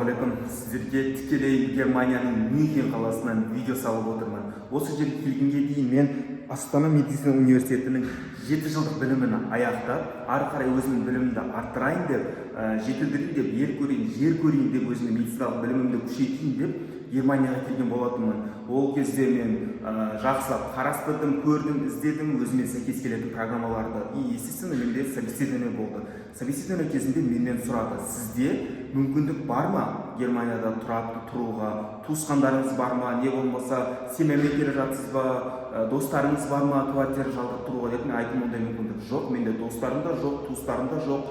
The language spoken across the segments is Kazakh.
Ассалаумағалейкум! Сіздерге тікелей Германияның Мюнхен қаласынан видео салып отырмын. Осы жерге келгенге дейін мен Астана медицина университетінің 7 жылдық білімін аяқтап, ары қарай өзімнің білімімді арттырайын деп, жетілдірейін деп, ел көрейін, жер көрейін деп, өзімнің медициналық білімімді күшейтейін деп Германияға келген болатынмын. Ол кезде мен жақсылап қарастырдым, көрдім, іздедім өзіме сәйкес келетін программаларды. И, естественно, менде собеседование болды. Собеседование кезінде менен сұрады: «Сізде мүмкіндік бар ма Германияда тұруға? Туысқандарыңыз бар ма, не болмаса семьямен келе жатсыз ба, достарыңыз бар ма квартира жалдап тұруға?» — деп. Мен айттым: «Ондай мүмкіндік жоқ, менде достарым да жоқ, туыстарым да жоқ,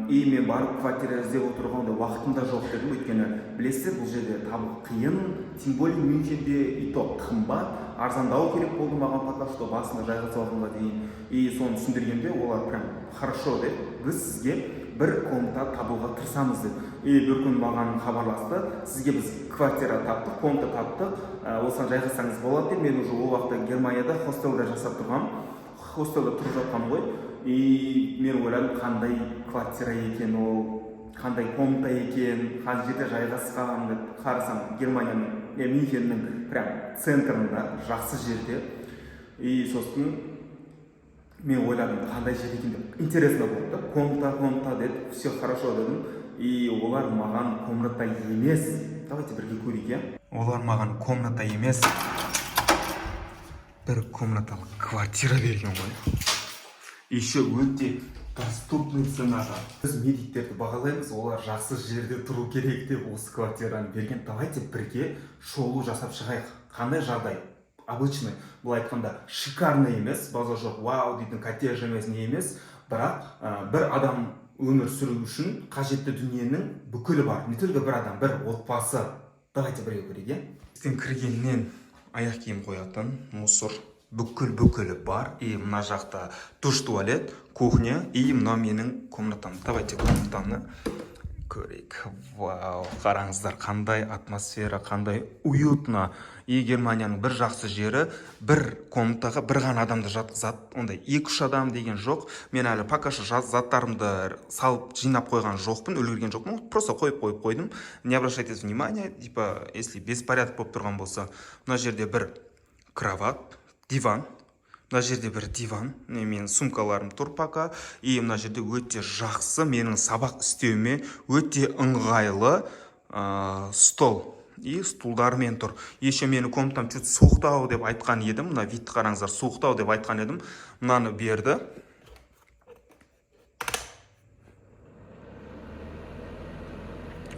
и мен барып квартира іздеп отыруға ондай уақытым да жоқ», — дедім. Өйткені білесіздер, бұл жерде табу қиын, тем более Мюнхенде, и то қымбат. Арзандау керек болды маған пока что, басында жайғасып алғанға дейін. И соны түсіндіргенде олар прям «хорошо» деп, «біз сізге бір комната табуға тырысамыз» деп. И бір күн маған хабарласты: «Сізге біз квартира таптық, комната таптық, осыған жайғассаңыз болады» деп. Мен уже ол уақытта Германияда хостелда жасап тұрғанмын, хостелда тұрып жатқанмын ғой. И мен ойладым: қандай квартира екен ол, қандай комната екен, қай жерде жайғасқан деп. Қарасам, Германияның, Мюнхеннің прям центрында, жақсы жерде. И сосын мен ойладым, қандай жер екен деп, интересно болды да. Комната, комната деді, все хорошо дедім. И олар маған комната емес, давайте бірге көрейік, иә. Олар маған комната емес, бір комнаталы квартира берген ғой, еще өте доступный ценаға. Біз медиктерді бағалаймыз, олар жақсы жерде тұру керек деп осы квартираны берген. Давайте бірге шолу жасап шығайық. Қандай жағдай? Обычный, былай айтқанда, шикарный емес, базар жоқ, вау дейтін коттедж емес, не емес, бірақ бір адам өмір сүру үшін қажетті дүниенің бүкілі бар. Не только бір адам, бір отбасы. Давайте бірге көрейік, иә. Есіктен кіргеннен аяқ киім қоятын, мусор, бүкіл бүкілі бар. И мына жақта душ, туалет, кухня. И мынау менің комнатам. Давайте комнатаны көрейік. Вау, қараңыздар, қандай атмосфера, қандай уютно! И Германияның бір жақсы жері: бір комнатаға бір ғана адамды жатқызады, ондай екі үш адам деген жоқ. Мен әлі пока что заттарымды салып, жинап қойған жоқпын, үлгерген жоқпын, просто қойып қойып қойдым. Не обращайте внимания, типа, если беспорядок болып тұрған болса. Мына жерде бір кровать, диван, мына жерде бір диван, не, менің сумкаларым тұр пока. И мына жерде өте жақсы, менің сабақ істеуіме өте ыңғайлы стол и стулдармен тұр. Еще менің комнатам чуть суықтау деп айтқан едім, мына видті қараңыздар, суықтау деп айтқан едім, мынаны берді.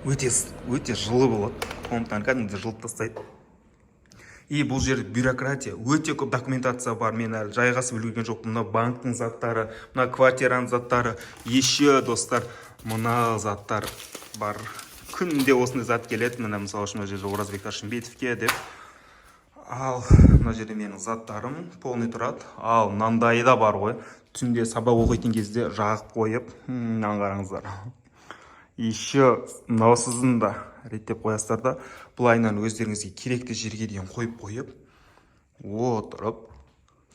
Өте өте жылы болады, комнатаны кәдімгідей жылытып тастайды. И бұл жерде бюрократия өте көп, документация бар, мен әлі жайғасып үлгерген жоқпын. Мына банктің заттары, мына квартираның заттары, еще, достар, мына заттар бар. Күнде осындай зат келеді. Міне, мысалы үшін, мына жерде Оразбек Ташимбетовке деп. Ал мына жерде менің заттарым полный тұрады. Ал мынандайы да бар ғой, түнде сабақ оқитын кезде жағып қойып. Мынаны қараңыздар. Еще мынаусызын да реттеп қоясыздар да, былайынан өздеріңізге керекті жерге дейін қойып қойып отырып,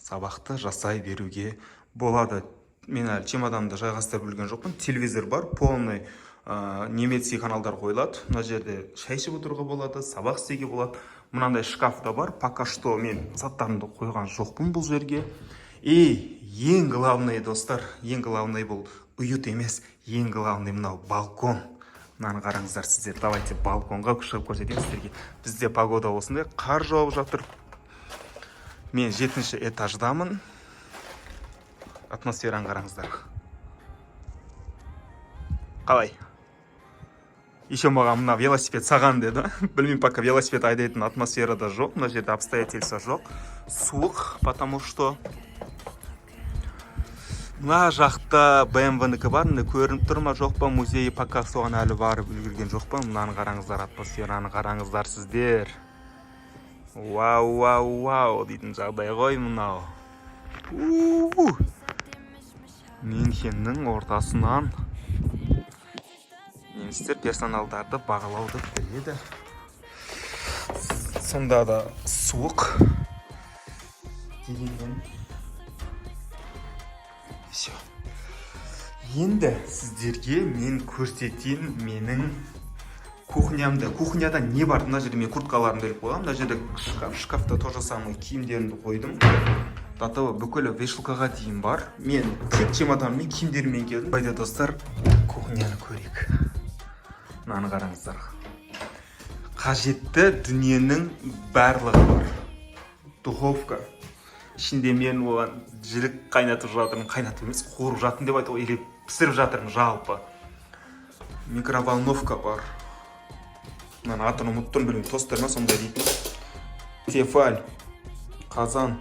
сабақты жасай беруге болады. Мен әлі чемоданымды жайғастырып үлгерген жоқпын. Телевизор бар, полный немецкий каналдар қойылады. Мына жерде шай ішіп отыруға болады, сабақ істеуге болады. Мынандай шкаф та бар, пока что мен заттарымды қойған жоқпын бұл жерге. И ең главный, достар, ең главный бұл уют емес, ең главный мынау балкон. Мынаны қараңыздар сіздер. Давайте балконға шығып көрсетейін сіздерге. Бізде погода осындай, қар жауып жатыр. Мен жетінші этаждамын. Атмосфераны қараңыздар қалай. Еще маған мына велосипед саған деді. Білмеймін, пока велосипед айдайтын атмосферада жоқ, мына жерде обстоятельства жоқ, суық, потому что мына жақта БМВ-нікі бар, міне, көрініп тұр ма, жоқ па, музей. Пока соған әлі барып үлгерген жоқпын. Мынаны қараңыздар, атмосфераны қараңыздар сіздер. Вау, вау, вау дейтін жағдай ғой мынау. У-у. Мюнхеннің ортасынан. Немістер персоналдарды бағалауды біледі. Сонда да суық дегенмен. Все, енді сіздерге мен көрсетейін менің Кухнямда, кухняда не бар? Мына жерде мен курткаларымды іліп қойғанмын. Мына жерде шкаф, шкафта то же самое, киімдерімді қойдым. Зато бүкіл вешалкаға дейін бар. Мен тек чемоданыммен, киімдеріммен келдім. Давайте, достар, кухняны көрейік. Мынаны қараңыздар, қажетті дүниенің барлығы бар. Духовка ішінде, мен оған жілік қайнатып жатырмын, қайнатып емес, қуырып жатырмын деп айтуға или пісіріп жатырмын жалпы. Микроволновка бар, мынаның атын ұмыттым, білмеймін, тостер ма сондай дейтін. Тефаль қазан,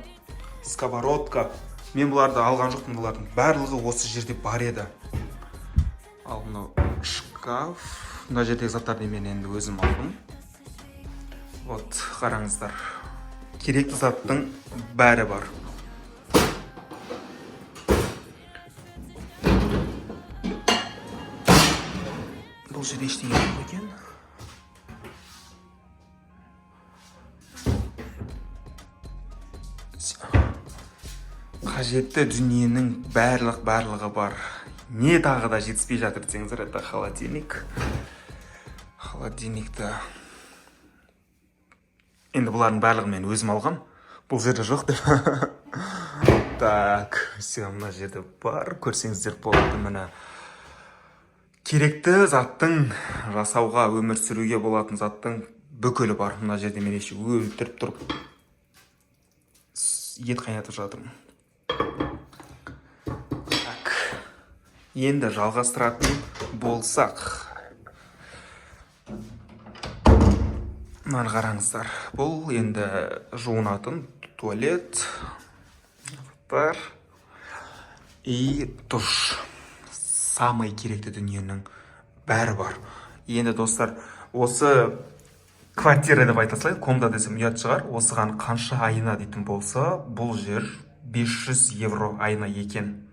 сковородка. Мен бұларды алған жоқпын, бұлардың барлығы осы жерде бар еді. Ал мынау шкаф, мына жердегі заттарды мен енді өзім алдым. Вот, қараңыздар, керекті заттың бәрі бар. Бұл жерде ештеңе жоқ екен. Қажетті дүниенің барлығы бар. Не тағы да жетіспей жатыр десеңіздер, это холодильник. Холодильникті енді, бұлардың барлығын мен өзім алғам, бұл жерде жоқ деп. Так, все, мына жерде бар, көрсеңіздер болады. Міне, керекті заттың, жасауға, өмір сүруге болатын заттың бүкілі бар. Мына жерде мен еще өлтіріп тұрып ет қайнатып жатырмын. Так, енді жалғастыратын болсақ, мынаны қараңыздар, бұл енді жуынатын туалет бар и душ. Самый керекті дүниенің бәрі бар. Енді, достар, осы квартира деп айта салайын, комната десем ұят шығар. Осыған қанша айына дейтін болса, бұл жер 500 евро айына екен.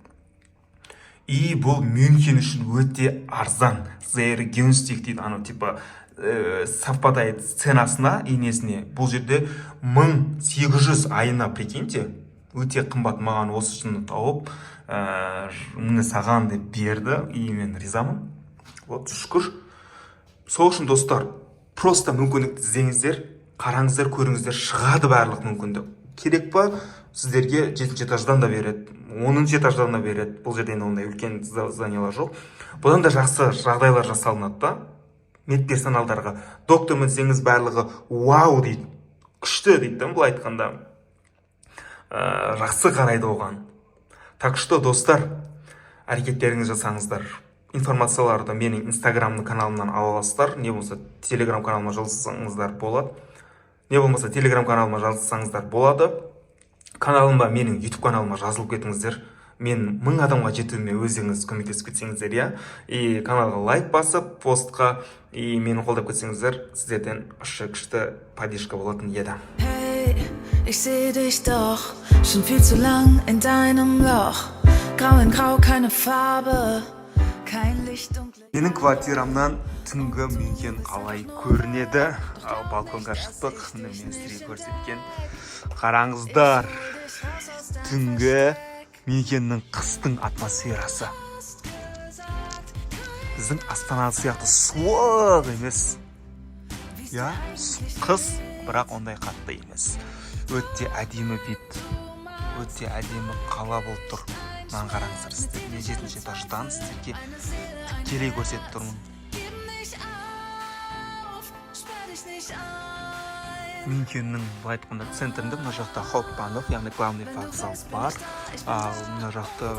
И бұл Мюнхен үшін өте арзан, sehr günstig дейді анау, типа совпадает ценасына и несіне. Бұл жерде 1800 айына, прикиньте, өте қымбат. Маған осы шыны тауып, міне саған деп берді, и мен ризамын. Вот, шүкір. Сол үшін, достар, просто мүмкіндікті іздеңіздер, қараңыздар, көріңіздер, шығады барлық мүмкіндік. Керек па сіздерге, жетінші этаждан да береді, 10-шы этаждан да береді. Бұл жерде енді ондай үлкен зданиялар жоқ. Бұдан да жақсы жағдайлар жасалынады да медперсоналдарға. Доктор десеңіз, барлығы «вау» дейді, күшті дейді да, былай айтқанда, жақсы қарайды оған. Так что, достар, әрекеттеріңізді жасаңыздар. Информацияларды менің Инстаграм каналымнан ала аласыздар, не болмаса Телеграм каналыма жазылсаңыздар болады, не болмаса Телеграм каналыма жазылсаңыздар болады. Каналыма, менің Ютуб каналыма жазылып кетіңіздер. Мен 1000 адамға жетуіме өздеріңіз көмектесіп кетсеңіздер, иә. И каналға лайк басып, постқа, и мені қолдап кетсеңіздер, сіздерден күшті күшті поддержка болатын еді. Hey, ich seh dich doch schon viel zu lang in deinem Loch. Grau in Grau, keine Farbe, kein Licht, dunkle. Менің квартирамнан түнгі Мюнхен қалай көрінеді? Ал балконға шықтық, міне, мен сіздерге көрсеткен. Қараңыздар, түнгі Мюнхеннің қыстың атмосферасы. Біздің Астана сияқты суық емес, иә, қыс, бірақ ондай қатты емес. Өте әдемі вид, өте әдемі қала болып тұр. Мынаны қараңыздар, сіздер, мен жетінші этаждан сіздерге тікелей көрсетіп тұрмын. Gib nicht auf, sperr dich nicht ein. Мюнхеннің, былай айтқанда, центрінде, мына жақта Hauptbahnhof, яғни главный вокзал бар. Ал мына жақта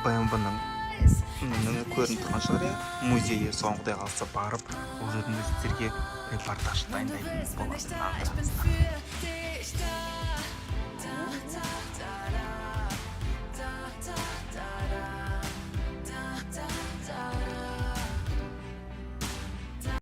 БМВ-ның көрініп тұрған шығар, иә, музейі. Соған, құдай қаласа, барып, ол жерден де сіздерге репортаж дайындайтын боламын. Ich bin für dich da, da, da.